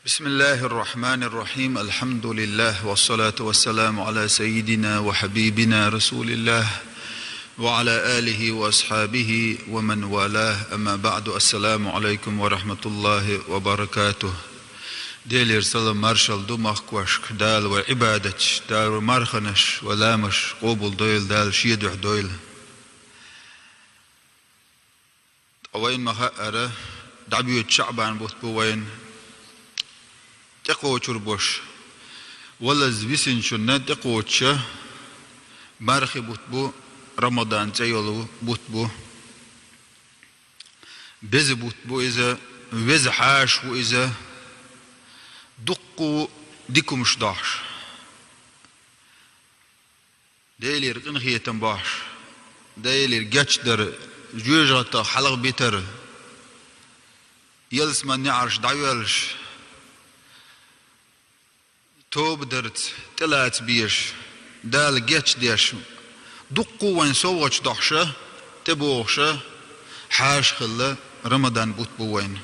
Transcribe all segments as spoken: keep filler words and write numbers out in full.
بسم الله الرحمن الرحيم. الحمد لله، والصلاة والسلام على سيدنا وحبيبنا رسول الله، وعلى آله وأصحابه ومن والاه. أما بعد. السلام عليكم ورحمة الله وبركاته. Делера салам маршалла ду махкошка, Дала вай Ӏибадаташ, Дала вай марханаш, вай ламазаш къобал дойла, Дала шен духьа дойла. Ткъа вайна ма хаъара, дӀабоьдуш ШаӀбан бутт бу вайна. ТӀекхочур бош, валаза висинчунна тӀекхочуш мархи бутт бу, Рамадан цӀе йола бутт бу. Беза бутт бу иза, веза хьаша ву иза, дуккха дика хӀумаш дохьуш. Делера къинхетам бохьуш, Делера гечдар, жоьжахатех хьалхабитар, ялсаманин неӀарш дӀайоьллаш, тоба дарца тӀелаца безаш, Дала гечдеш, дуккха вайна совгӀаташ дохьуш, тӀебогӀуш хьаша хилла Рамадан бутт бу вайна.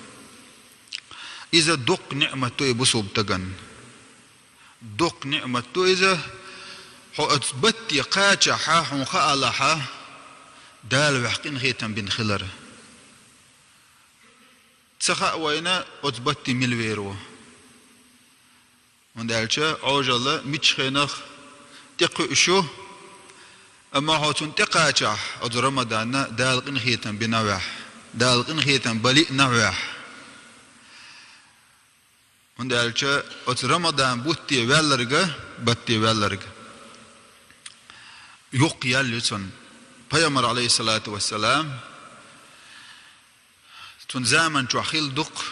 Иза доккха ниӀмат ду и бусалба стагана. Доккха ниӀмат ду иза, хьо оцу батте кхачахь, хьуна хаалахь, Дала вайх къинхетам бина хилар. Ца хаьа вайна оцу батте мила вер ву. ХӀунда аьлча Ӏожалла мичча хенах тӀекхуьуш ю, амма хьо цунна тӀекхачахь, оцу Рамаданна Дала къинхетам бина вайх, Дала къинхетам бан лиъна вайх. ХӀунда аьлча оцу Рамадан бутте ваьлларга, батте ваьлларга юккъе ял ю цунна. Пайхамар, Ӏалайхиссалату вассалам, цуьнан заман чохь хилла дукха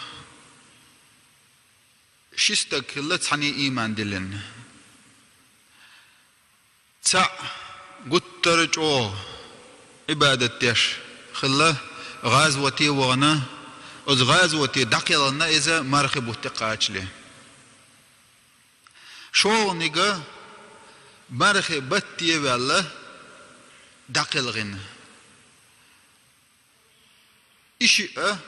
ши стаг хилла цхьаьна ийман диллина. Цхьаъ гуттар а чӀогӀа Ӏибадат деш хилла, гӀазоте а вахана, оцу гӀазоте дӀакхелхина иза мархи бутт тӀекхачале. ШолгӀаниг мархи батте а ваьлла дӀакхелхина. И шиъ а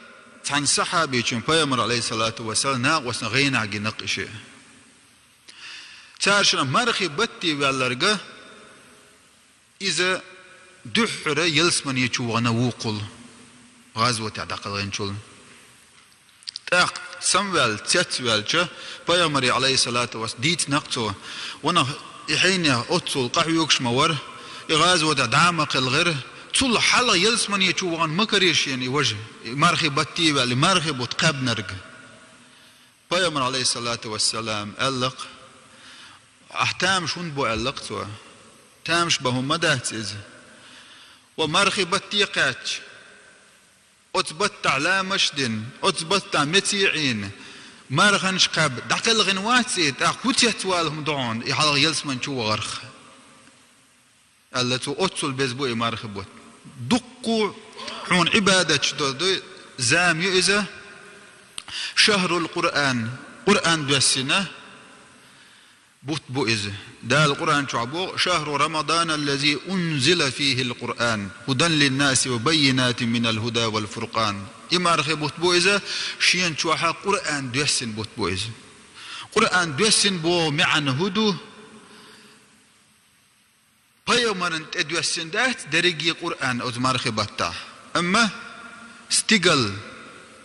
цхьана сахьабичун, Пайхамар, Ӏалайхиссалату вассалам, накъосташна гӀенах гина-кх и шиъ. Цара шина мархи батте ваьлларга иза дуьххьара ялсамане чу вахана вукхул, гӀазотехь дӀакхелхинчул. ТӀаккха самаваьлла, цецваьлча, Пайхамаре, Ӏалайхиссалату вассалам, дийцина-кх цо: «Ванах, и хьенех оццул къахьоьгуш ма вара, и гӀазотехь дӀа а ма кхелхира, цул хьалха ялсамане чу вахана ма карийра шена и важа, и мархи батте а ваьлла, и мархи бутт кхаьбнарг». Пайхамар, Ӏалайхиссалату вассалам, аьлла-кх: «Ахь тамаш хӀунда бо?» — аьлла-кх цо. «Тамаш бан хӀума ма дац иза. Ва мархи батте а кхаьчча, оцу баттахь ламазаш а дина, оцу баттахь меце а Ӏийна, марханаш а кхаьбна, дӀакхелхина вац и, тӀаккха хӀун цецвала хӀума ду хьуна и хьалха ялсамане чу вахарх?» — аьлла цо. Оццул беза бу и мархи бутт. Дуккха хьуна Ӏибадаташ до-, ду-, зама ю иза. Шахрул Къуръан, Къуръан доьссина бутт бу иза. Дала Къуръан чохь боху: «Шахру Рамадан аллази унзила фихил Къуръан, хӀудан линнаси ва баййинатин минал хӀуда вал фуркъан». И мархи бутт бу иза, шена чохь Къуръан доьссина бутт бу иза. Къуръан доьссина боху маьӀна хӀун ду? Пайхамарна тӀе доьссина дац дерриге Къуръан оцу мархи баттахь. Амма стигала,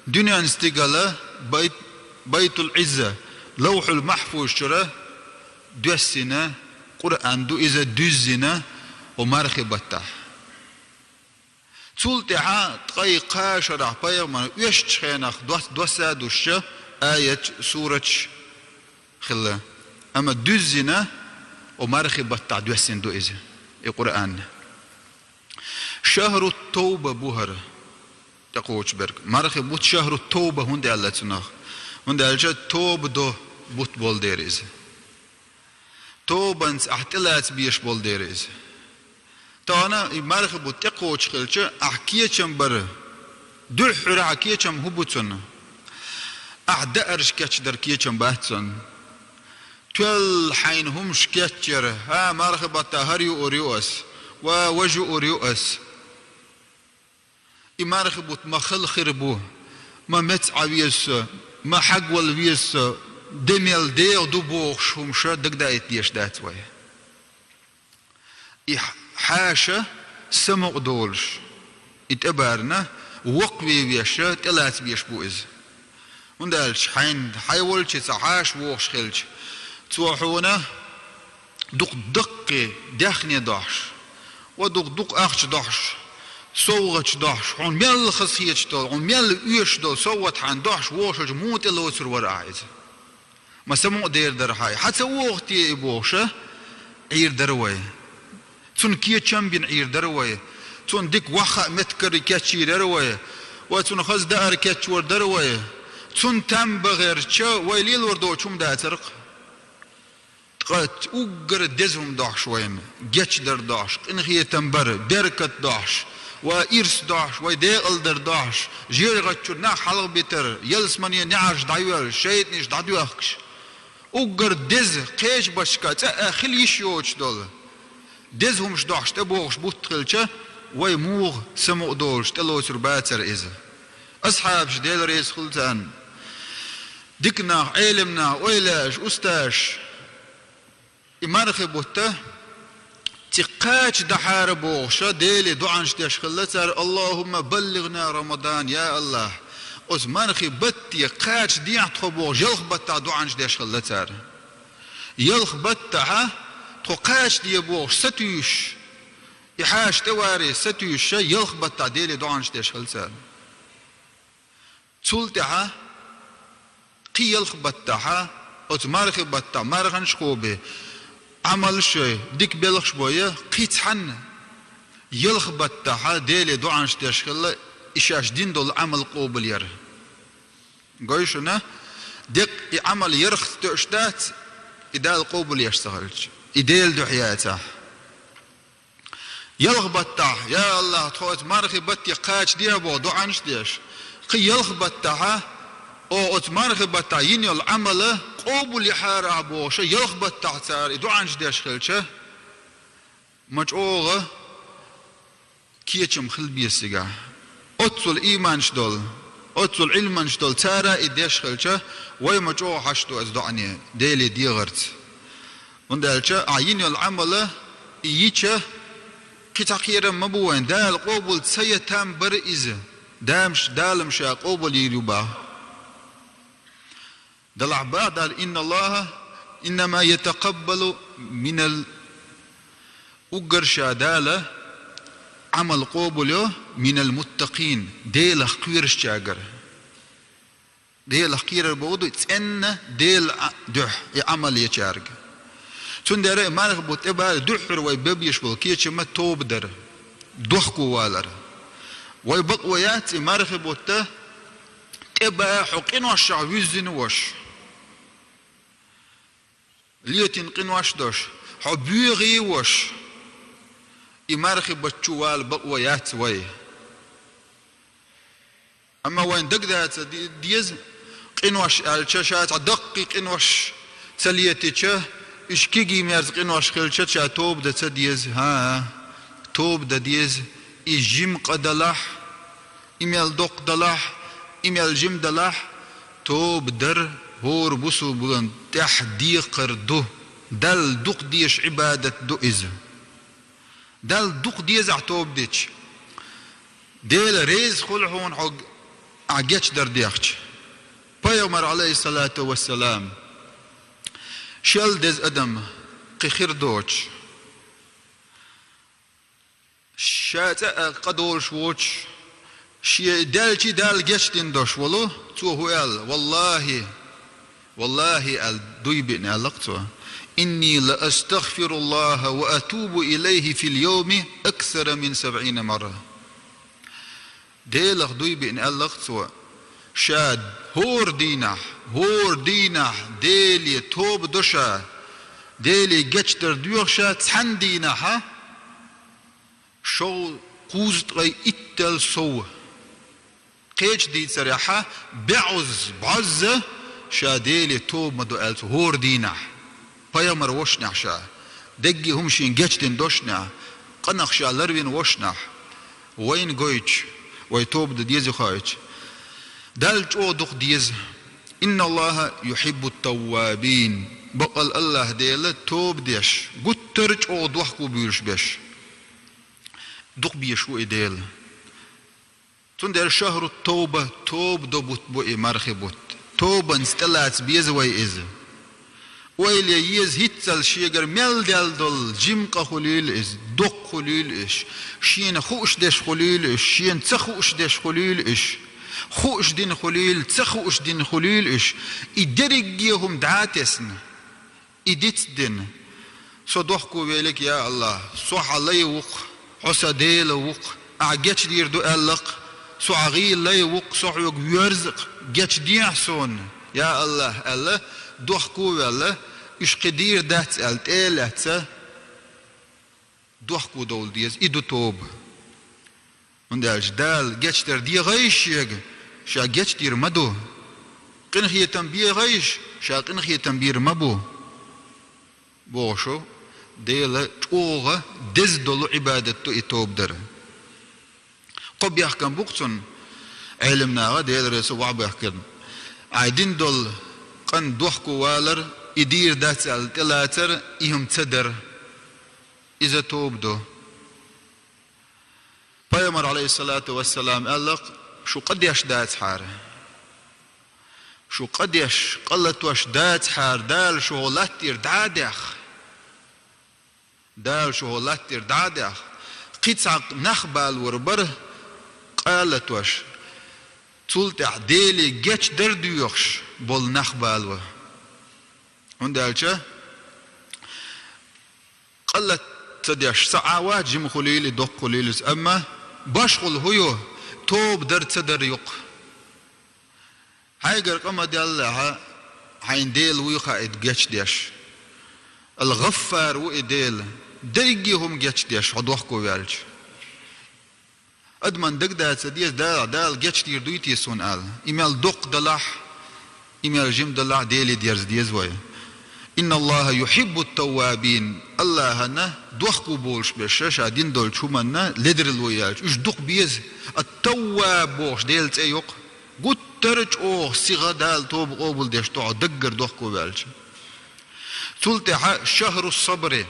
дуьненан стигала, байт-, Байтул-Ӏизза, Лавхьул-Махьфуз чуьра доьссина Къуръан ду иза, дуьззина оцу мархи баттахь. Цул тӀаьхьа ткъе кхаа шарахь пайхамар оьшучу хенахь дос-, доссадуьсуш аяташ, сураташ хилла. Амма дуьззина оцу мархи баттахь доьссина ду иза, и Къуръан. Шахрут-Товба бу хӀара тӀекхочуш берг. Мархи бутт Шахрут-Товба хӀунда аьлла цунах? ХӀунда аьлча тоба до бутт болу дера иза. Тобанца ахь тӀелаца безаш болу дера иза. Тахана и мархи бутт тӀекхочуш хилча, ахь кечам бар. Дуьххьара ахь кечам хӀун бу цунна? Ахь даарш кечдар кечам бац цунна. Тоьлла хьайна хӀумаш кечъяр, хӀа, мархи баттахь хӀара юур ю ас, ва важа юур ю ас. И мархи бутт ма хала хир бу, ма меца Ӏан веза со, ма хьагвала веза со, де мел дегӀ ду бохуш хӀумаш дагадаийта дезаш дац вай. И хьаша самукъа долуш, и тӀебарна воккхаве веш, тӀелаца безаш бу иза. ХӀунда аьлча хьайна хьайн волчу цхьа хьаша вогӀуш хилча, цо хьуна дукха даккхий даьхни дохьуш, ва дукха-дукха ахча дохьуш, совгӀаташ дохьуш, хьуна мел хазахеташ долу, хьуна мел оьшуш долу совгӀат хьайна дохьуш вогӀуш хилча, муха тӀелоцур вара ахьа иза? Ма самукъа дер дара хьай. Хьан ца вогӀу те и бохуша, Ӏийр дара вай. Цунна кечам бина Ӏийр дара вай. Цунна дика ваха а меттиг кечйийр яра вай. Вай цунна хаза даар кечвар дара вай. Цунна там бан гӀертача, вай лелор доцу хӀума дацара-кх. Ткъа уггар деза хӀума дохьуш вайна, гечдар дохьуш, къинхетам бар, беркат дохьуш, ва ирс дохьуш, вай декъалдар дохьуш, жегӀачуьра нах хьалхабитар, ялсамане неӀарш дӀайоьллуш, шайтӀанаш дӀадоьхкуш. Уггар деза, кхечу башка цӀа а хила йиш йоцуш долу деза хӀумаш дохьуш тӀебогӀуш бутт хилча, вай муха самукъа долуш тӀелоцур бацара иза? Асхьабаш, Дела реза хуьлда царна, дика нах, Ӏелам нах, эвлаяаш, устазаш, и мархи бутт цӀе кхача дахьара бохуша, Деле доӀанаш деш хилла цара: «Аллахумма баллигӀна Рамадан, я АллахӀ, оцу мархи батте кхача дехьа тхо», бохуш, ялх баттахь доӀанаш деш хилла цара. Ялх баттахьа тхо кхача де бохуш сатуьйсуш, и хьаша тӀеваре сатуьйсуша, ялх баттахь Деле доӀанаш деш хилла цара. Цул тӀаьхьа кхин ялх баттахьа, оцу мархи баттахь марханаш кхобе, Ӏамалш йой, дика белхаш бой, кхин цхьанна ялх баттахьа Деле доӀанаш деш хилла, и шаьш дина долу Ӏамал къобалъяр. Гой шуна, деккъа и Ӏамал ярх тоьуш дац, и Дала къобалъеш ца хилча, и Делан дуьхьа яцахь. Ялх баттахь: «Я АллахӀ, тхо оцу мархи батте кхача дехьа», боху доӀанаш деш. Кхин ялх баттахьа: «О, оцу мархи баттахь йина йолу Ӏамал къобалъяхьара ахь», бохуша, ялх баттахь цара и доӀанаш деш хилча, ма чӀогӀа кечам хила беза цигахь. Оццул ийманаш долу, оццул Ӏилманаш долу цара и деш хилча, вай ма чӀогӀа хьашт ду оцу доӀане, Деле дегӀарца. ХӀунда аьлча ахь йина йолу Ӏамал и йича, кхин цхьа кхерам ма бу вайн, Дала къобал ца ян там бара иза. Дамаш, Дала-м ша къобалйийр ю боху. Далахь боху Дала: «Инна Аллаха иннама ятакъаббалу минал», уггар ша Дала Ӏамал къобалйо, «минал муттакъин», Делах кхоьрушчаьргара. Делах кхерар боху ду, цӀенна Делан а-, дуьхьа и Ӏамал ечаьрга. Цундела и мархи бутт тӀебаре дуьххьара вай бан безаш болу кечам тоба дар, дохко валар. Вай бакъо яц и мархи бутт тӀебан хьо къиношшехь вуьззина волуш, летийна къинош долуш, хьо боьгӀий волуш, и мархи бутт чу вала бакъо яц вай. Амма вайн дагадоца де-, деза, къинош аьлча, ша цхьа даккхий къинош ца летича, уьш кегий-мерза къинош хилча, ша тоба дан ца деза, хӀан-хӀа, тоба дан деза, и жима къа далахь, и мел доккха далахь, и мел жима далахь, тоба дар хӀора бусулбанан тӀаьхьа декхар ду, Далла дукха дезаш Ӏибадат ду иза. Далла дукха дезахь тоба дича, Дела реза хуьлу хьуна хьо ахь гечдар дехча. Пайхамар, Ӏалайхиссалату вассалам, шел деза адам кхин хир доцуш, ша цӀа а къа долуш воцуш, шен даьлчий Дала гечдина долуш волу, цо хӀун аьлла: «Валлахи, валлахи», аьлла, дуй биъна аьлла-кх цо: «Инни ла астагъфируллаха ва атубу илайхи фил йовми аксара мин сабъина марра». Делах дуй биъна аьлла-кх цо: «Ша хӀора дийнахь, хӀора дийнахь Деле тоба до ша, Деле гечдар доьху ша цхьана дийнахьа, шов кхузткъе итталла сов». Кхечу дийцарехьа, бӀозза, бӀозза ша Деле тоба ма до аьлла цо хӀора дийнахь. Пайхамар волчунехь ша, дегги хӀума шена гечдина долчунехь, къинах ша ларвина волчунехь, вайна гойтуш, вай тоба дан деза хоуьйтуш, Далла чӀогӀа дукха деза. «إن الله يحب التوابين». Бакъал АллахӀ Дела тоба деш, гуттар а чӀогӀа дохко буьйлуш берш. Дукха безаш ву и Дела. Цундела шахӀру тоба, тоба до бутт бу и мархи бутт. Тобанца тӀелаца беза вай иза. Ойла е еза хӀинццалц шегара мел даьлла долу жима къа хуьлийла иза, доккха хуьлийла уьш, шена хууш деш хуьлийла уьш, шена ца хууш деш хуьлийла уьш, хууш дина хуьлийла, ца хууш дина хуьлийла уьш, и дерриге а хӀума дӀа а тесна, и дицдина. Со дохко велларг, я АллахӀ, со хьан лай ву-кх, хьо сан Дела ву-кх, ахь гечдийр ду аьлла-кх, со хьан гӀийла лай ву-кх, со хьоьга воьрзу-кх, гечдехьа суна, я АллахӀ, аьлла, дохко а ваьлла, уьш кхин дийр дац аьлла, тӀе а лаьцна, дохко довла деза. И ду тоба. ХӀунда аьлча Дала гечдар дехийша шега, ша гечдийр ма ду. Къинхетам бехийша, ша къинхетам бийр ма бу, бохуш, Дела чӀогӀа деза долу Ӏибадат ду и тоба дар. Кхо бехкам бу-кх цунна, Ӏелам наха, Делан реза хилва, охьабехкарна. Ахь дина долу къа дохко валар, и дийр дац аьлла тӀелацар, и хӀума ца дар. Иза тоба ду. Пайхамара, Ӏалайхиссалату вассалам, аьлла-кх: «Шу къа деш дацахьара, шу къа деш, къа латош дацахьара, Дала шу хӀокху латта тӀера дӀа а даьхна, Дала шу хӀокху латта тӀера дӀа а даьхна, кхин цхьа нах балор бара къа а латош, цул тӀаьхьа Деле гечдар а доьхуш болу нах бало». ХӀунда аьлча къа латта ца деш, ца Ӏа вац, жима хуьлийла, доккха хуьлийла иза, амма башхалла хӀун ю, тоба дар ца дар ю-кх. Хьайгара къа ма деллехь, хьайна Дела вуй хаийта гечдеш. Ал-ГӀаффар ву и Дела, дерриге а хӀума гечдеш, хьо дохко ваьлча. Адамна дагадоуьйтур ду-кх, Дала, Дала гечдийр дуй те суна аьлла. И мел доккха далахь, и мел жима далахь, Деле дерза деза вай. «إن الله يحب التوابين». АллахӀана дохко болуш берш, ша дина долчу хӀуманна ледарло яьлча, уьш дукха беза. Ат-Тавваб бохуш Делан цӀе ю-кх. Гуттар а чӀогӀа сиха Дала тоба къобалдеш ду хьо даггара дохко ваьлча. Цул тӀаьхьа шахӀру ссабри.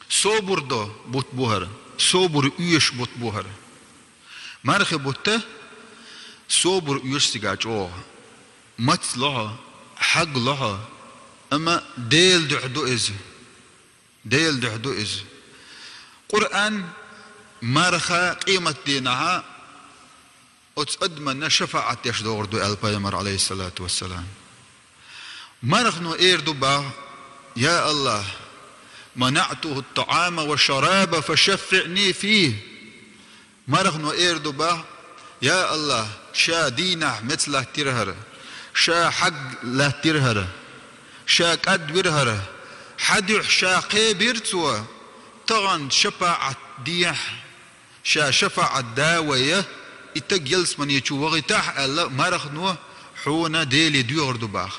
Собар до бутт бу хӀара, собар оьшу бутт бу хӀара. Мархи бутт собар оьшу цигахь чӀогӀа. Мац ло хьо, хьаг ло хьо, амма Делан дуьхьа ду иза. Делан дуьхьа ду иза. Къуръан, марха, къематдийнахьа оцу адамна шафаӀат деш догӀур ду аьлла Пайхамара, Ӏалайхиссалату вассалам. Мархано эр ду боху: «Я АллахӀ, منعته الطعام والشراب فشفعني فيه». Мархано эр ду боху: «Я АллахӀ, ша дийнахь меца латтира хӀара, ша хьаг латтира хӀара, ша кӀадвира хӀара, хьан дуьхьа ша кхебира цо, тахана шапаӀат дехьа». Ша шафаӀат да вай, и стаг ялсамани чу вахийтахь аьлла, мархано хьуна Деле доьхур ду боху.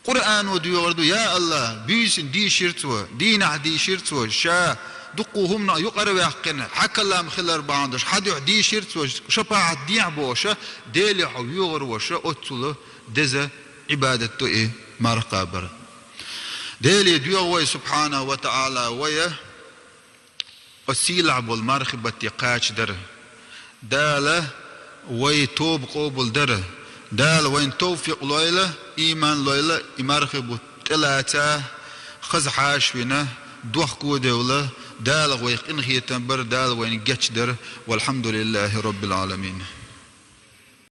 Къуръано доьхур ду: «Я АллахӀ, буьйсанна дийшира цо, дийнахь дийшира цо, ша дуккха хӀуманах юкъара ваьккхина, хьан калам хилар бахьана долуш, хьан дуьхьа дийшира цо, шафаӀат дехьа», бохуш, Деле хьо воьхур волуш, оццул деза Ӏибадат ду и марха кхабар. Деле доьху вай, субхьанаху ва таӀала, вай оцу сийлахь болу мархи батте кхача дара. Дала вай тоба къобал дара. Дала вайна тавфикъ лойла, ийман лойла, и мархи бутт тӀелаца, хаза хьаша вина, дохко а девлла, Дала вайх къинхетам бара, Дала вайна гечдара. Валхьамдулиллахи Роббил Ӏаламин.